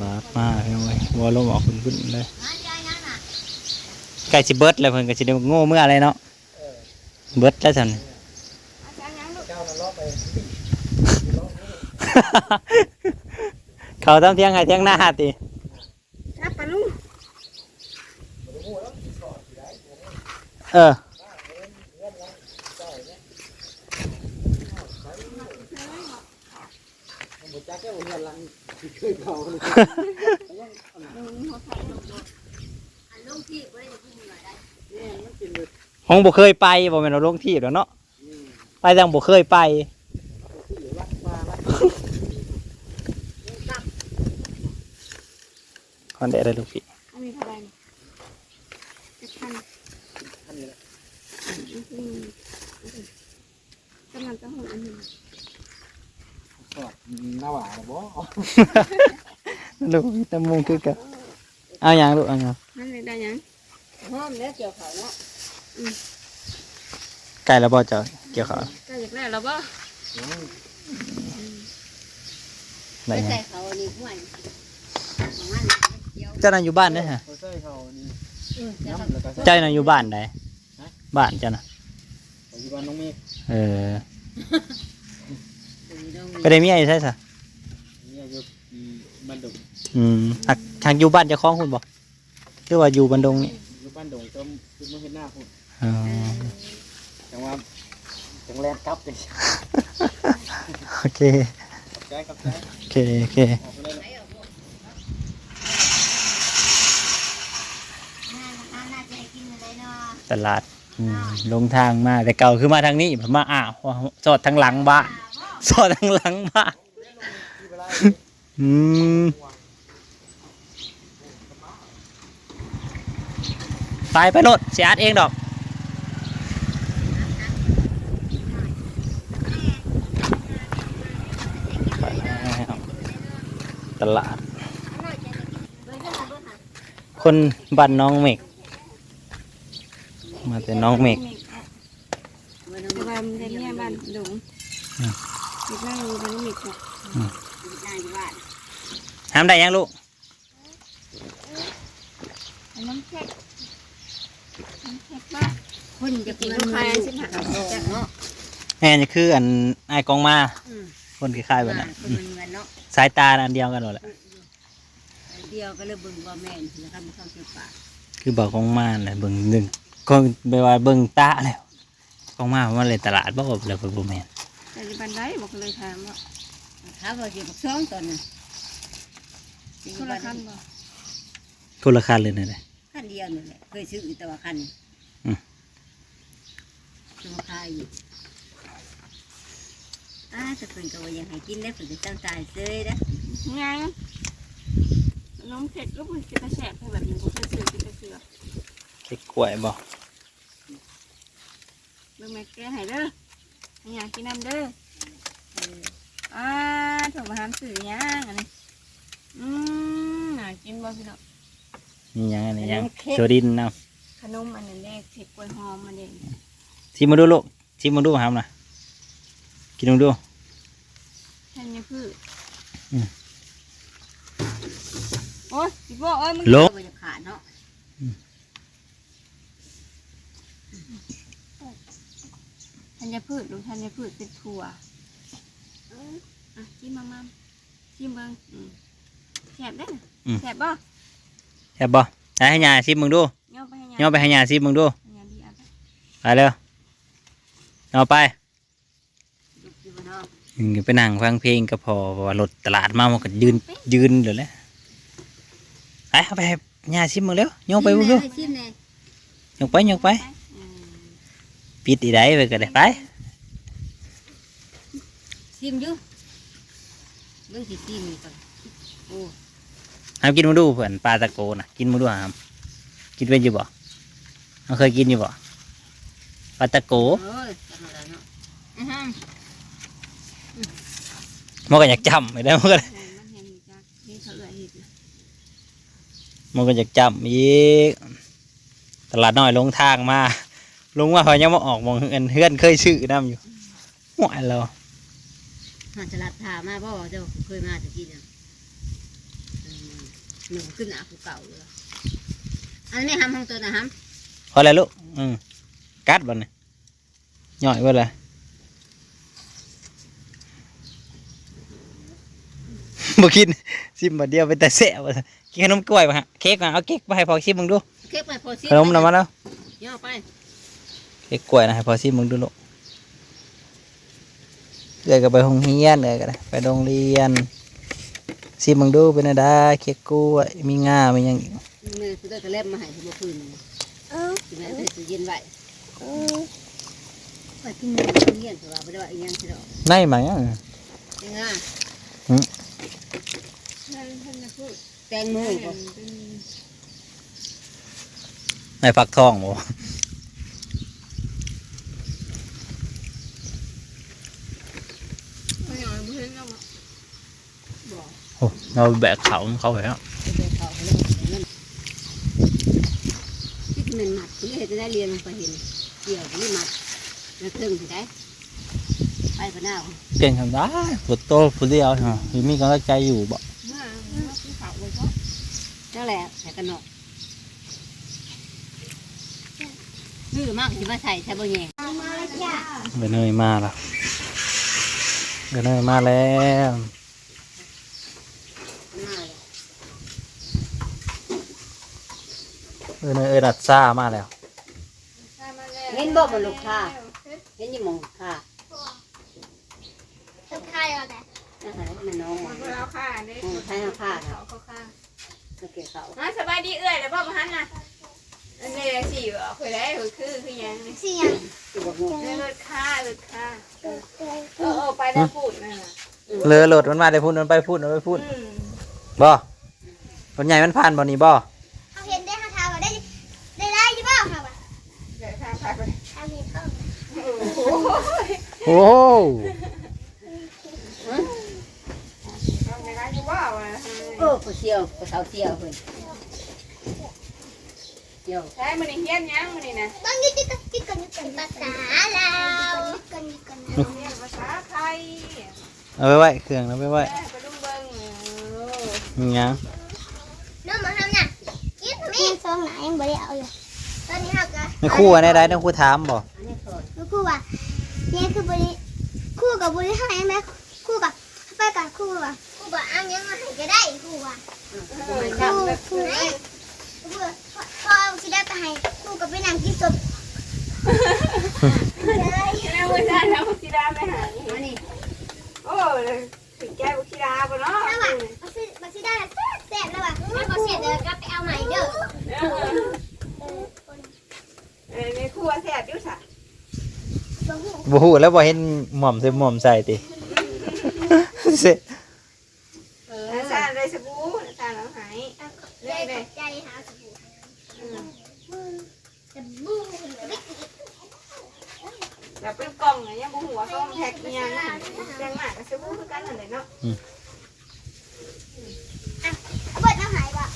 ບາດມາພີ່ນ້ອງເອີຍ ຫົວລົມອອກບຶ້ນໆເລີຍ. ໃກ້ຊິເບິດແລ້ວ ເພິ່ນກໍຊິໄດ້ໂງ່ເມືອແລ້ວເນາະ. ເບິດແລ້ວຊັ້ນ ເຂົ້າຕາມທຽງໄຮ່ທຽງນາຕິ. ຮັບປະລຸງ ເອີ ຄົງບໍ່ເຄີຍໄປ ບໍ່ແມ່ນວ່າລົງທີບດອກເນາະ ໄປຈັ່ງບໍ່ເຄີຍໄປ. ຮອດແດດແລ້ວລູກພີ່ ອັນນີ້ເທົ່າໃດນີ້? ເຈັດພັນ ອັນນີ້ລະ ອືມ ກຳລັງຈະຫົດອັນນີ້ ຊອດໜ້າຫວານບໍ່? ລູກມີແຕ່ມຸງຄືກັນ. ເອົາຫຍັງລູກ ເອົາຫຍັງ? ມັນໄດ້ຫຍັງ? ຫອມແລ້ວກ່ຽວເຂົ້າເນາະ. ອືມ ໃກ້ແລ້ວບໍ່ເຈົ້າກ່ຽວເຂົ້າ? ໃກ້ຢາກແລ້ວແລ້ວບໍ່? ອືມ ໄດ້ຫຍັງ? ໄປໃສ່ເຂົ້າອັນນີ້ຫ້ວຍ ເຈົ້ານັ້ນຢູ່ບ້ານເດ້ຫະ? ໄປໃສ່ເຂົ້າອັນນີ້ ອືມ ເຈົ້ານັ້ນ ແລ້ວກໍໃສ່ ເຈົ້ານັ້ນຢູ່ບ້ານໃດ? ຮະ? ບ້ານເຈົ້ານະ? ຂ້ອຍຢູ່ບ້ານໜອງເມກ. ເອີ ໄປໄດ້ເມຍຢູ່ໃສຊະ? ເມຍຢູ່ ອືມ ບ້ານດົງ. ອືມ ຫາກ ຫາກຢູ່ບ້ານເຈົ້າຂອງພຸ້ນບໍ່? ຫຼືວ່າຢູ່ບ້ານດົງນີ້? ຢູ່ບ້ານດົງ ເຈົ້າ ເພິ່ນມາເຮັດນາພຸ້ນ. ອໍ ເອີ ຈັ່ງວ່າ ຈັ່ງແລ່ນກັບຈັ່ງ ໂອເຄ ຂອບໃຈ ຂອບໃຈ. ໂອເຄ ໂອເຄ ອອກໄປເລີຍ ຕະຫຼາດ. ອືມ ລົງທາງມາແຕ່ເກົ່າ ຄືມາທາງນີ້ ມາ ອ້າວ ສອດທາງຫຼັງບ້ານ ສອດທາງຫຼັງບ້ານ. ອືມ ໄປ ໄປໂລດ ຊິອັດເອງດອກ. ຕະຫຼາດ ຄົນບ້ານໜອງເມັກ ມາແຕ່ໜອງເມັກ. ແຕ່ວ່າມັນໄດ້ເມຍບ້ານດົງ ອືມ ເຮັດນາຢູ່ບ້ານເມັກເນາະ. ອືມ ຫາມໄດ້ຫຍັງລູກ? ອັນນັ້ນເຄັກ ອັນເຄັກບໍ່? ຄົນຈະເປັນລູກຄ້າ ສິບຫ້າ ເນາະ. ແມ່ນ ຄືອັນອ້າຍກອງມາ. ອືມ ຄົນຄ້າຍໆແບບນັ້ນ. ອືມ ສາຍຕາອັນດຽວກັນໂລດແຫຼະ. ອືມ ດຽວກໍເລີຍເບິ່ງບໍ່ແມ່ນ ລະຄຳເຂົ້າໃສ່ປາກ ຄືບໍ່ກອງມານະ. ເບິ່ງໜຶ່ງ ກໍແບບວ່າເບິ່ງຕາແລ້ວ ອອກມາ ມາເລີຍຕະຫຼາດບໍ່ ແລ້ວກໍບໍ່ແມ່ນ. ແຕ່ຢູ່ບ້ານໃດບໍ່ ກໍເລີຍຖາມເນາະ. ຖາມວ່າຊິບັກຊອງຕອນນັ້ນ ຄົນລະຄັນບໍ່? ຄົນລະຄັນເລີຍນັ້ນແຫຼະ ຄັນດຽວນີ້ແຫຼະ ເຄີຍຊື້ ແຕ່ວ່າຄັນ ອືມ ຊື້ມາຂາຍຢູ່. ອ້າ ແຕ່ເພິ່ນກໍບໍ່ຢາກໃຫ້ກິນເດ້ ເພິ່ນກໍຈັ່ງຕາຍເຊີຍເດ້. ຫຍັງ ຂະໜົມເຄັກ ໂອ້ ເປັນຕາແຊບແທ້ ແບບນີ້ບໍ່ເຄີຍຊື້ ເປັນຕາເຊື່ອ. ເຄັກກ້ວຍບໍ່? ເບິ່ງແມ່ແກະໃຫ້ເດີ ໃຫ້ຍ່າກິນນຳເດີ. ເອີ ອ້າ ໂທ ມາຫາມຊື້ຫຍັງອັນນີ້? ອືມ ໜ້າກິນບໍ່ພີ່ນ້ອງ? ມີຫຍັງອັນນີ້ຫຍັງ? ຂະໜົມເຄັກ ໂຈດິນນຳ ຂະໜົມອັນນັ້ນເດ້ ເຄັກກ້ວຍຫອມມັນເດ້. ຊິມເບິ່ງດູລູກ ຊິມເບິ່ງດູຫາມນະ ກິນເບິ່ງດູ. ທັນຍະພືດ ອືມ ໂອ້ຍ ອີ່ພໍ່ເອີຍ ມັນ ໂລ ບໍ່ຢາກຂາດເນາະ. ອືມ ທັນຍະພືດ ລູກທັນຍະພືດເປັນຖົ່ວ. ເອີ ອ່ະ ກິນໝາກມັນ ຊີມເບິ່ງ. ອືມ ແຊບເດ້. ອືມ ແຊບບໍ່? ແຊບບໍ່? ໃຫ້ ໃຫ້ຍ່າຊີມເບິ່ງດູ. ຍ່ອງໄປໃຫ້ຍ່າ ຍ່ອງໄປໃຫ້ຍ່າຊີມເບິ່ງດູ. ຍ່າດີເອົາໄປ ໄປເລີຍ ເອົາໄປ. ອືມ ໄປນັ່ງຟັງເພງກັບພໍ່ ເພາະວ່າລົດຕະຫຼາດມາ ມັນກໍຢືນ ຢືນໂລດແຫຼະ. ໄປ ເອົາໄປໃຫ້ຍ່າຊີມເບິ່ງເລັວ ໂຍກໄປເບິ່ງດູ ໃຫ້ຊີມແດ່ ໂຍກໄປ ໂຍກໄປ. ອືມ ປິດອີໃດໄປກໍໄດ້ ໄປ ຊີມຢູ່ ເບິ່ງຊິຊີມກ່ອນ. ໂອ້ ຫາມກິນເບິ່ງດູ ເພື່ອນ ປາຕະໂກນະ ກິນເບິ່ງດູຫາມ ກິນເປັນຢູ່ບໍ່? ເຮົາເຄີຍກິນຢູ່ບໍ່ ປາຕະໂກ? ເອີຍ ຈຳບໍ່ໄດ້ເນາະ. ອືຮຶ ມັນກໍຢາກຈຳອີກແລ້ວ ມັນກໍ ມັນແຮງຮູ້ຈັກ ເຫັນເຂົາເອື້ອຍເຮັດນະ ມັນກໍຢາກຈຳອີກ. ຕະຫຼາດນ້ອຍລົງທາງມາ ລົງມາເຂົາຍັງມາອອກໝ່ອງເຮືອນ ເຮືອນເຄີຍຊື້ນຳຢູ່. ໂອ້ຍ ລາວ ຫາຈະລັດຖ້າມາບໍ່ ເຈົ້າເຄີຍມາແຕ່ກີ້ນະ? ເອີ ໜຶ່ງຂຶ້ນໜ້າຜູ້ເກົ່າຢູ່. ອັນນີ້ຫຳຂອງຕົວນະຫຳ. ພໍແລ້ວລູກ. ອືມ ກັດບັດນີ້ ຍ່ອຍເບິດແລ້ວ. ບໍ່ກິນ ຊິມບາດດຽວເປັນຕາແຊບວ່າຊັ້ນ. ກິນຂະໜົມກ້ວຍບໍ່ຮະ? ເຄ້ກມາ ເອົາເຄ້ກມາໃຫ້ພໍ່ຊິມເບິ່ງດູ. ເຄ້ກມາໃຫ້ພໍ່ຊິມ. ຂະໜົມນຳມາແລ້ວ. ຍ່ອໄປ. ເຄ້ກກ້ວຍນະ ໃຫ້ພໍ່ຊິມເບິ່ງດູລູກ. ເອື້ອຍກໍໄປໂຮງຮຽນ ເອື້ອຍກໍໄດ້ໄປໂຮງຮຽນ. ຊິມເບິ່ງດູເປັນແນວໃດ ເຄ້ກກ້ວຍ ມີງາ ມີຫຍັງອີກ. ແມ່ຊິໄດ້ກະແລັບມາໃຫ້ ບໍ່ຄືນ. ເອີ ຊິໄວ້ໃນຕູ້ເຢັນໄວ້. ເອີ ໄປກິນມື້ໂຮງຮຽນ ເພາະວ່າບໍ່ໄດ້ວ່າອີຫຍັງຊິດອກ. ໃນໝາກຫຍັງ? ແຕງງາ. ຫຶ? ແຕງໂມບໍ? ໃນຟັກທອງບໍ? ໂອ້ ລາວແບກເຂົ້ານຳເຂົາແລ້ວ. ແບກເຂົ້າໃຫ້ເຂົານັ້ນ ຊິແມ່ນມັດ ເຮັດຈັ່ງໃດລຽນລົງໄປເຫັນ ກ່ຽວບໍ່ມັດ ແລ້ວເທິງໃຫ້ໄດ້ ໄປພະນາວ. ເກັ່ງທຳໄດ້ ຜູ້ໂຕຜູ້ດຽວ ຊິມີກຳລັງໃຈຢູ່ບໍ? ມາ ມາກິນເຂົ້າເລີຍເນາະ. ຈັ່ງແຫຼະ ໃສ່ກັນເນາະ. ຊື້ມາກໍຊິມາໃສ່ ໃສ່ບໍ່ແຍງ. ເອື້ອຍເນີຍມາລະ ເອື້ອຍເນີຍມາແລ້ວ. ເອີ ເອີ ນັດຊາມາແລ້ວ. ເຫັນບໍ່ ມັນລູກຄ້າ ເຫັນຢູ່ໝ່ອງຄ້າ. ເອີ ມັນນ້ອງ ມັນເອົາຄ້າເດ້ ອືມ ໃຫ້ເອົາຄ້າ ເຂົາຄ້າ ມາສະບາຍດີເອື້ອຍແລ້ວບໍ່ ມາຫັ້ນນະ. ອັນນີ້ຊິວ່າຂ້ອຍໄດ້ ຄື ຄືຫຍັງນີ້ ຊິຫຍັງ ຊິບໍ່ຮູ້ ເອີ ລົດຄ້າ ລົດຄ້າ. ເອີ ເອີ ໄປແລ້ວພຸ້ນນະ. ເລີລົດມັນມາແຕ່ພຸ້ນ ມັນໄປພຸ້ນ ມັນໄປພຸ້ນ. ອືມ ບໍ່ ລົດໃຫຍ່ມັນຜ່ານບ່ອນນີ້ບໍ່? ເຮົາເຫັນເດ້ ເຮົາຖາມວ່າໄດ້ ໄດ້ຫຼາຍຢູ່ບໍ່ ເຮົາວ່າ ໄດ້ຖາມ ຖາມໄປ ຖາມເຫັນເຂົາ. ໂອ້ຍ ໂອ້ໂຫ ໄດ້ຫຼາຍຢູ່ບໍ່ວ່າ. ເອີ ຜູ້ສ່ຽວ ຜູ້ສາວສ່ຽວເພິ່ນ. ດຽວ ໃຊ່ ມື້ນີ້ຮຽນຫຍັງມື້ນີ້ນະ? ເບິ່ງຢູ່ຕິດກັນ ຕິດກັນຢູ່ກັນ ພາສາລາວ ຮຽນພາສາໄທ. ເອົາໄປໄວ້ ເຄື່ອງເອົາໄປໄວ້ ເອີ ໄປລຸມເບິ່ງ. ເອີ ມີຫຍັງ? ນ້ອງມາທຳນະ ກິນມີສອງໜ້າ ຍັງບໍ່ໄດ້ເອົາຢູ່. ຕອນນີ້ເຮົາກໍ ແມ່ຄູວ່າແນວໃດ? ແມ່ຄູຖາມບໍ່? ແມ່ຄູວ່າ ແມ່ຄືບໍ່ໄດ້ ຄູກໍບໍ່ໄດ້ໃຫ້ແມ່ ຄູກໍ ໄປກັບຄູວ່າ ຄູວ່າເອົາຫຍັງມາໃຫ້ກໍໄດ້ ຄູວ່າ. ອືມ ຄູ ຄູ ເອີຍ ຄູວ່າ ພໍ່ ພໍ່ເອົາຊິໄດ້ໄປໃຫ້ ຄູກໍໄປນັ່ງກິນສົບ. ແລ້ວມື້ນັ້ນເອົາບັກສີດາໄປໃຫ້ ອັນນີ້ ໂອ້ ຖືກໃຈບັກສີດາບໍ່ເນາະ? ແລ້ວວ່າບັກສີ ບັກສີດາແຊບໆ ແລ້ວວ່າ ມັນບໍ່ແຊບ ເດີ ກັບໄປເອົາໃໝ່ເດີ. ເອີ ເອີ ແມ່ຄົວແຊບຢູ່ຊະ. ບໍ່ຮູ້ ບໍ່ຮູ້ແລ້ວ ບໍ່ເຫັນໝ້ອມໃສ່ ໝ້ອມໃສ່ຕິ. ເອີ ນາຊາໄດ້ສະບູ ນາຊາເອົາໃຫ້. ຂອບໃຈ ຂອບໃຈ ຫາສະບູ. ອືມ ສະບູ ແລ້ວເປັນກ່ອງ ຍັງບໍ່ຮູ້ວ່າເຂົາແພັກອີ່ຫຍັງ. ສ່ວນມາກກໍສະບູຄືກັນນັ້ນແຫຼະເນາະ. ອືມ ອ່ະ ເບິດເອົາໃຫ້ບໍ່?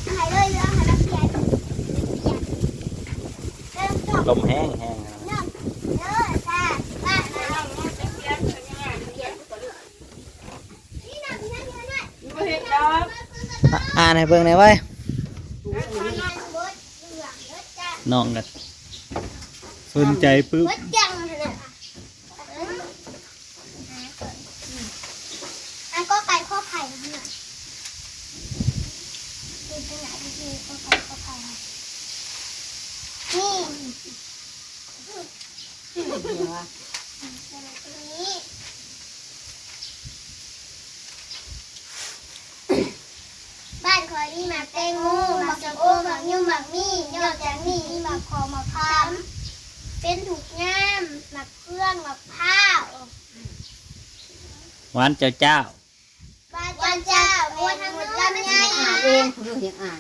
ເອົາໃຫ້ເລີຍ ຫຼືເອົາໃຫ້ມັນເສຍ? ເອົາໃຫ້ມັນເສຍ. ລົມແຮງໆ ເດີ ເດີ ບໍ່ເຫັນດອກ. ອ່ານໃຫ້ເບິ່ງແດ່ໄວ. ນ້ອງກໍສົນໃຈປຶບ. ອັນກໍໄກ່ ຂໍໄຂ່ ນີ້ ບ້ານຂ້ອຍມີໝາກແຕງໂມ ໝາກສົ້ມໂອ ໝາກຍມ ໝາກມີ. ນອກຈາກນີ້ມີໝາກຂອກ ໝາກຂາມ ເປັນທຸກຍາມ ໝາກເຟືອງ ໝາກພ້າວ ຫວານເຈົ້າໆ. ບ້ານເຈົ້າ ໝົດ ໝົດລຳໄຍ. ອ່ານເອງ ຜູ້ເຮັດອ່ານ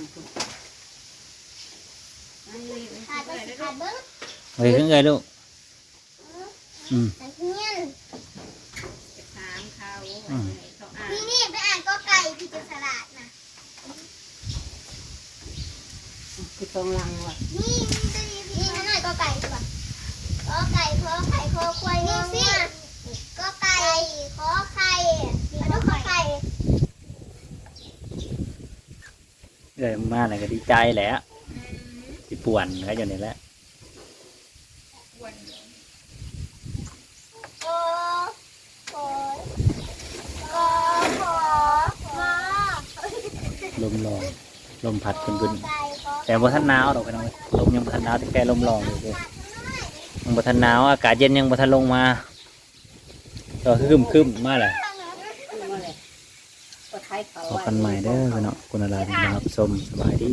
ຂາດໄປ ຂາດເບິ່ງ. ເອີຍ ເອີຍລູກ. ອືມ ໄປຮຽນ. ຖາມເຂົາ ອືມ ໃຫ້ເຂົາອ່ານ. ນີ້ ນີ້ ໄປອ່ານກໍໄກ່ທີ່ເປັນສະຫຼາດນະ. ຄືສອງຫຼັງວ່າ ນີ້ ນີ້ ຕົວນີ້ ນີ້ ຕົວນ້ອຍກໍໄກ່ ຕົວກໍໄກ່ ຂໍໄຂ່ ຂໍຄວາຍ ງໍ ງວ ກໍໄກ່ ຂໍໄຂ່ ມາດູ ຂໍໄຂ່. ເອື້ອຍມາແລ້ວກໍດີໃຈແຫຼະ ຊິປ່ວນເຂົາຢູ່ນີ້ແຫຼະ. ລົມລອງ ລົມພັດບຶ້ນໆ ແຕ່ບໍ່ທັນໜາວດອກພີ່ນ້ອງເອີຍ ລົມຍັງບໍ່ທັນໜາວ ແຕ່ລົມລອງຢູ່ ຍັງບໍ່ທັນໜາວ ອາກາດເຢັນຍັງບໍ່ທັນລົງມາ ກໍຄຶ້ມໆມາແຫຼະ. ພໍ້ກັນໃໝ່ເດີພີ່ນ້ອງ ຂອບຄຸນຫຼາຍໆທີ່ມາຮັບຊົມ ສະບາຍດີ.